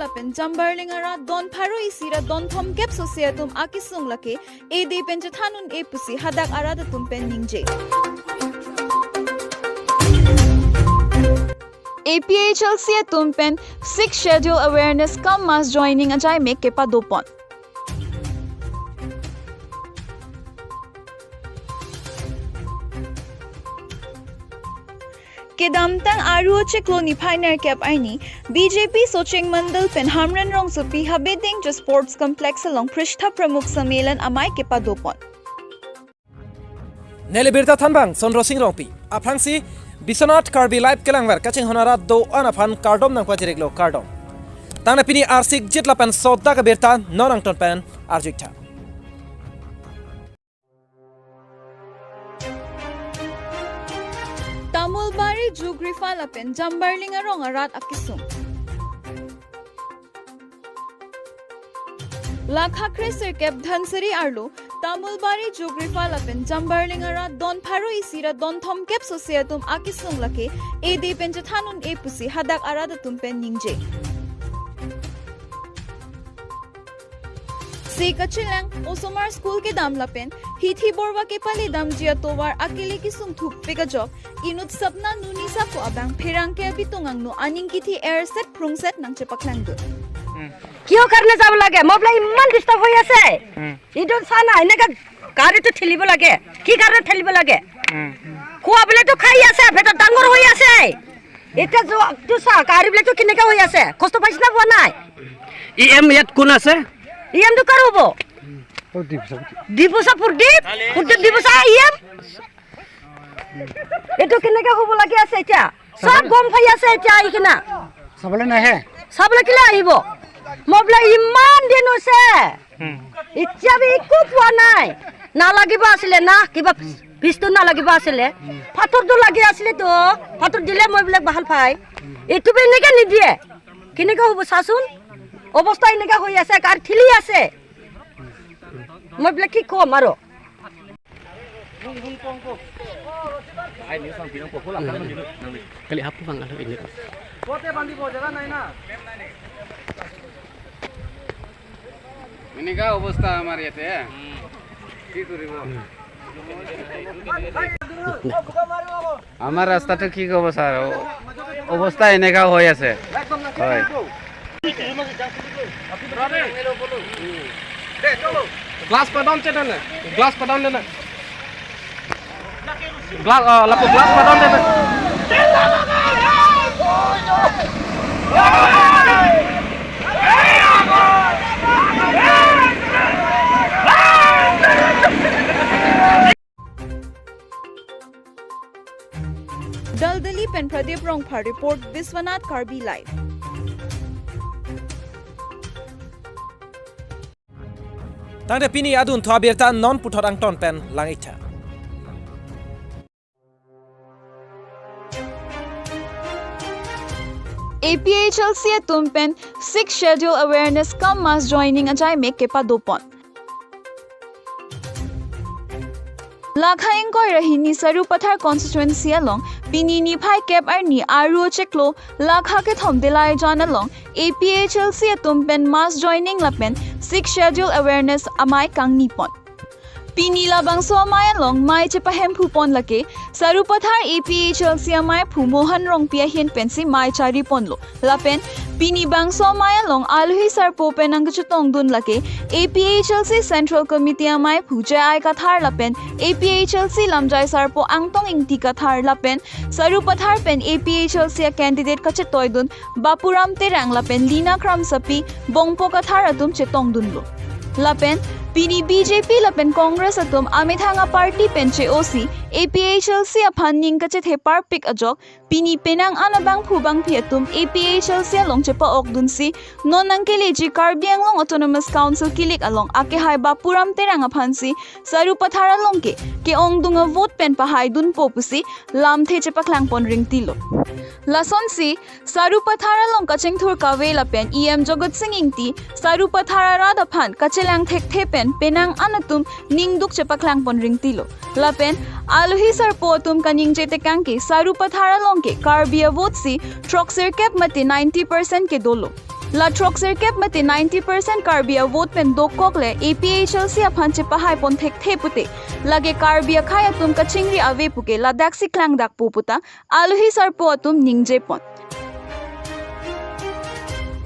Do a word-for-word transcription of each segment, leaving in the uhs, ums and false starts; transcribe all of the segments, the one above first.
lapen Jambarling arat don pharo isi ra don thomkep sose atum akesung lake ede pen chethan un-e pusi hadak arat atum pen ningje. A P H L C atum pen Sixth Schedule awareness cum mass joining ajai mek kepadopon. Kedamtang Aru achiklo niphai nerkep arni B J P Socheng Mandal pen Hamren Rongsopi Habe Dengcho Sports Complex along Phrishta Pramukh Sammelan amei kepadopon. Neli birta thanbang Sondro Sing Rongpi. Aphrangsi Biswanath Karbi Live kelangver kachinghon arat do-an aphan kardom nangpajiriklo, kardom. Tangte pini arsik jit lapen sodak abirta non angton pen arjuitha. Tamulbari Jugrifa lapen Jambarling arong arat akesung. Lakha kre sirkep Dhansiri arlo Tamulbari Jugrifa lapen Jambarling arat don pharo isi ra don thomkep sose atum akesung lake ede pen chethan un-e pusi hadak arat atum pen ningje. Si kachelang osomar school kedam lapen hithi borwa kepale damji atovar akele kesung thukpik ajok inut sapna nuni sapo abang pherangke abitung angno aning kithi erset phrungset nangchepaklang dun. কিয় কাৰণে যাব লাগে? মই বোলে ইমান ডিষ্টাৰ্ব হৈ আছে। হুম। ইটো চা না, এনেকা গাড়ীটো ঠেলিব লাগে। কি কাৰণে ঠেলিব লাগে? হুম। খোৱা বোলেতো খাই আছে, পেটত ডাঙৰ হৈ আছে। এতিয়া যোৱা, তো চা, গাড়ী বোলেতো কেনেকা হৈ আছে। কষ্ট পাইছে না পোৱা নাই? ই এম ইয়াত কোন আছে? ই এমটো কাৰ হ'ব? অ, দীপ ছাৰ। দীপ ছাৰ, প্ৰদীপ? প্ৰদীপ দীপ ছাৰ, ই এম? এইটো কেনেকে হ'ব লাগি আছে এতিয়া? চব গম পাই আছে এতিয়া আহি কিনা। চাবলৈ নাহে? চাবলৈ কেলে আহিব? মই বোলে ইমান দিন হৈছে। হুম। এতিয়া বি একো পোৱা নাই। নালাগিব আছিলে না, কিবা পিচটো নালাগিব আছিলে। হুম। পাথৰটো লাগি আছিলে তো। পাথৰ দিলে মই বোলে ভাল পাই। এইটো বি এনেকে নিদিয়ে। কেনেকে হ'ব চাচোন? অৱস্থা এনেকে হৈ আছে, কাৰ ঠেলি আছে। মই বোলে কি ক'ম আৰু? Kali hapu bang alo ini. এনেকা অৱস্থা আমাৰ ইয়াতে। কি কৰিব? আমাৰ ৰাস্তাটো কি ক'ব ছাৰ? অ-, অৱস্থা এনেকা হৈ আছে। হয়। Glass padon chedon na. Glass padon na. Glass, ah, lapu glass padon na. Daldali pen Pradip Rongphar report, Biswanath Karbi Live. Tangte pini adunthu abirta non puthot angton pen lang-iktha. A P H L C atum pen Sixth Schedule awareness cum mass joining ajai mek kepadopon. Lakha ingkoi ra hini Sarupathar constituency along pini niphai kep arni Aru achiklo lakha kethom Dillai Jan along A P H L C atum pen mass joining lapen Sixth Schedule awareness amei kangnipon. Pini labangso amei along mei chepahemphupon lake Sarupathar A P H L C ameiphu Mohan Rongpi ahin pensi mei chariponlo. Lapen pini bangso amei along alohi sarpo pen nangkachetongdun lake A P H L C Central Committee ameiphu J I Kathar lapen A P H L C lamjai sarpo Angtong Ingti Kathar lapen Sarupathar pen A P H L C a candidate kachetoidun Bapuram Terang lapen Lina Kramsapi, Bongpo Kathar atum chetongdunlo. Lapen pini B J P lapen Congress atum amethang a party pen che-osi A P H L C aphan ning kachethe parpik ajok pini penang an abangphu bangphi atum A P H L C along chepa-okdunsi non nangkeleji Karbi Anglong Autonomous Council kilik along akehai Bapuram Terang aphansi Sarupathar along ke ke-ongdung a vote pen pahaidunpo pusi lamthe chepaklangpon ringtilo. Lasonsi Sarupathar along kachingthur kave lapen E M Jagat Sing Ingti Sarupathar arat aphan kachelang thekthe pen penang an atum ningduk chepaklangpon ringtilo. Lapen alohi sarpo atum kaningje tekang ke Sarupathar along ke Karbi a vote si throksirkep mate ninety percent ke dolo. La throk sirkep mate ninety percent Karbi a vote pen dokok le A P H L C aphan chepahai pon thekthe pute, lake Karbi akhei atum kachingri ave puke ladaksi klangdakpo puta alohi sarpo atum ningje pon.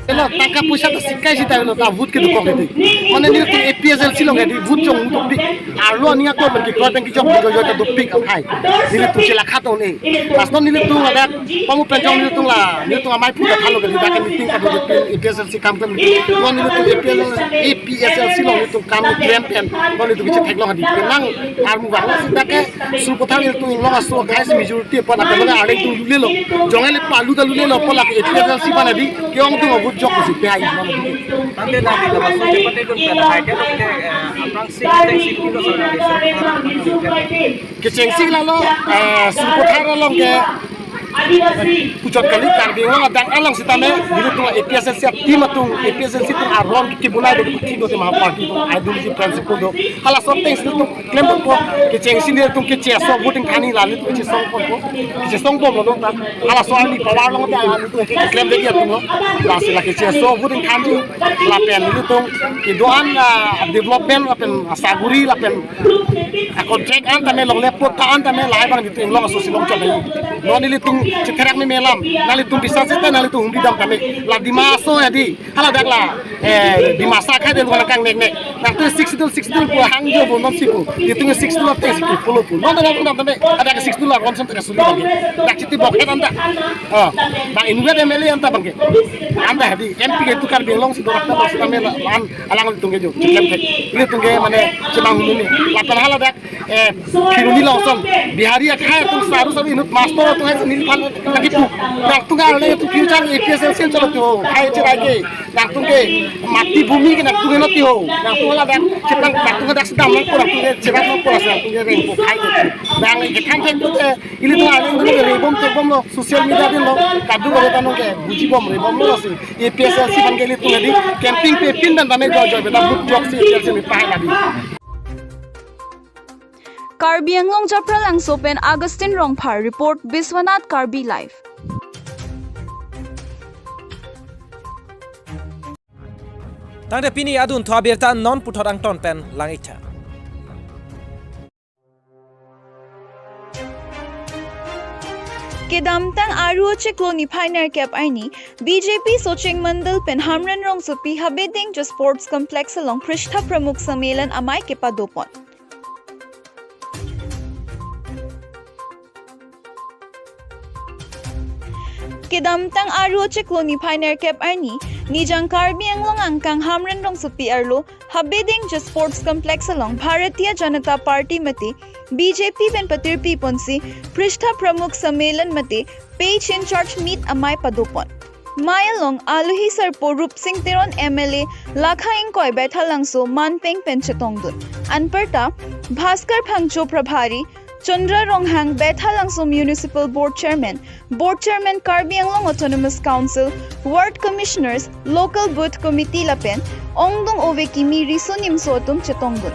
Elo taka poisa ta sikai sita elo ta vote ke dokok hedi. Mane nelitum A P H L C along hedi vote jong dopik. Arlo ning ako ban kekroi pen kejok jo jo ta dopik akhei. Nelitum chela khat on-e. Last non nelitum ladak pamu pen jong nelitum la nelitum amei phu ta thalo hedi, dak meeting ka dopik A P H L C kam kan. Non nelitum A P H L C, A P H L C along nelitum kam klem pen. Non nelitum kechetheklong hedi. Penang armu bang sita ke Sarupathar nelitum inglong aso akhei si majority apot akan arleng tung lulelo. Jong ele palu ta lulelo apot lake A P H L C aphan hedi ke-ong tung a vote jok si pehai. Tangte na di laso chepate dun pen hai ke, eh, aphrangsi kechengsi pilo sa na di. Kechengsi lalo, eh, Sarupathar along ke puchot kali, Karbi Anglong adak along sitame, nelitum A P H L C a team atum, A P H L C atum aron kibunai do, kiti do tema party atum ideology principle do. Halaso things nelitum klempo, kechengsi nelitum kecheso voting thani la nelitum kechesong ponpo, kechesong bomlo ta. Halaso ani power along ta nelitum keklem degi atumlo. Lasi la kecheso voting thani lapen nelitum kedo-an, ah, development lapen asaguri lapen a contract an tame longle, patta an tame lahai abang nelitum inglong aso si longchot nai. Non nelitum chetherak meme alam, nanglitum biswas seta nanglitum humri dam tame. La Dima Hasao hedi, hala dak la, eh, Dimasa akhei de luna kang nek nek. Nangtum Sixth Schedule, Sixth Schedule pu hangjo bo non si pu. Nelitum Sixth Schedule ateng si follow pu. Non nanglitum dam tame, hadak Sixth Schedule la ronson ta suli abang ke. Dak chiti bokhet anta. Oh, bang inutvet M L A anta abang ke. Anta hedi, M P ke tu Karbi Anglong si dorak ta sitame la, la an alanglitum ke jo, cheklem thek. Nelitum ke mane chemang hunu ni. Lapen hala dak, eh, Kheroni along ason, Bihari akhei atum saru saru inut master atum hai si neliphan lagi pu. Nangtum ke arleng atum future A P H L C chalo tu, hai cherai ke. Nangtum ke mati bumi ke nangtum ke noti ho. Nangtum hala dak, cheplang nangtum ke dak sedam nangpo, nangtum ke cherak nangpo, nangtum ke rengpo khai ke. Nang ke than thek tu te, ilitum arleng atum ke rebom tekbomlo, social media dinlo, kadokave ta nong ke bujibom rebomlo si. A P H L C aphan ke ilitum hedi campaign pe pin dan tame jo jo beta vote jok si A P H L C ni pahai lagi. Karbi Anglong Japralangso pen Augustine Rongphar report, Biswanath Karbi Live. Tangte pini adunthu abirta non puthot angton pen lang-iktha. Kedamtang Aru achiklo niphai nerkep arni, B J P Socheng Mandal pen Hamren Rongsopi Habe Dengja Sports Complex along Pritha Pramukh Sammelan amei kepadopon. Kedamtang Aru achiklo niphai nerkep arni, Nijang Karbi Anglong angkang Hamren Rongsopi arlo Habe Dengja Sports Complex along Bharatiya Janata Party mate B J P pen patirpi ponsi Pritha Pramukh Sammelan mate Page in Charge Meet amei padopon. Mei along alohi sarpo Rupsing Teron M L A, Lakha Ingkoi Baithalangso manpeng pen chetongdun. Anparta Bhaskar Phangcho Prabhari, Chandra Ronghang Baithalangso Municipal Board Chairman, Board Chairman Karbi Anglong Autonomous Council, Ward Commissioners, Local Booth Committee lapen ongdung ove kimi riso nimso atum chetongdun.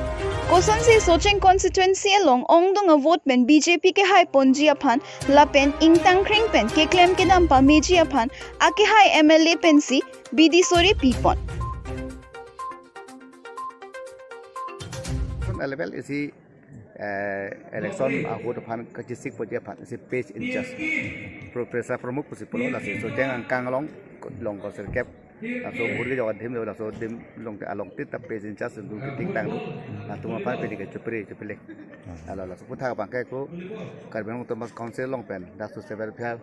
Kosonsi Socheng constituency along ongdung a vote pen B J P kehai ponji aphan lapen ingtangkreng pen keklem kedam pameji aphan akehai M L A pensi bidi sore pipon. Level isi, eh, election ahut aphan kachisik ponji aphan isi page in charge. Pro-, Pritha Pramukh pusi pulo, lasi Socheng angkang along, along ko sirkep. Laso buri jok adim do, laso adim along te along tit ta page in charge dun ke tingtang do. Latum aphan pedi ke chupri, chupri. Alo laso aphuthak abang ke ko Karbi Anglong Autonomous Council along pen, laso civil welfare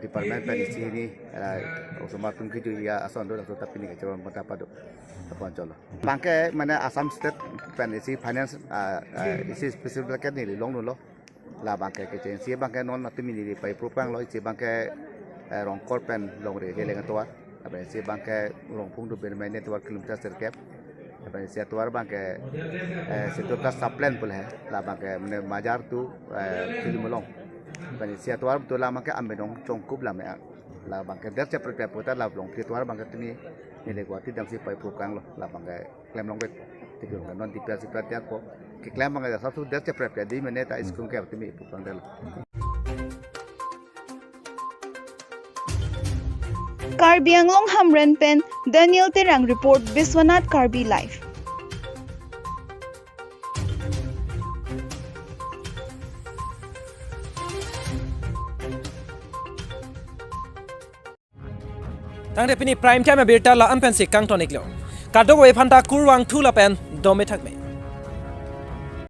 department pen isi ni, eh, osomar atum keju-i ason do, laso ta pini kacharman mata pado. Tapon cholo. Abang ke mane Assam State pen isi finance, ah, ah, isi special bracket ni longdunlo. La abang ke kechengsi abang ke non atum ini di pai program lo, isi abang ke, eh, Rongkhor pen longri Heleng atovar. Lapen isi abang ke Rongphung to Bermaine atovar kilometer sirkep. Lapen isi atovar abang ke, eh, Setu Vikas sub plan pule hai. La abang ke mane Majar to, eh, Kilim along. Lapen isi atovar to la abang ke Ambenong Chongkup la me. La abang ke der chapre pe puta la Rongphli atovar abang ke tini neli Guwahati damsi pai program lo. La abang ke klem long bet. Tipi long non D P R C P R tiang ko. Keklem abang ke sab su der chapre pe di mane ta iskun ke timi program del. Karbi Anglong Hamren pen Daniel Terang report, Biswanath Karbi Live. Tangte pini Prime Time abirta la-an pensi kangton-iklo. Kadokave aphanta kurvangthu lapen dome thakme.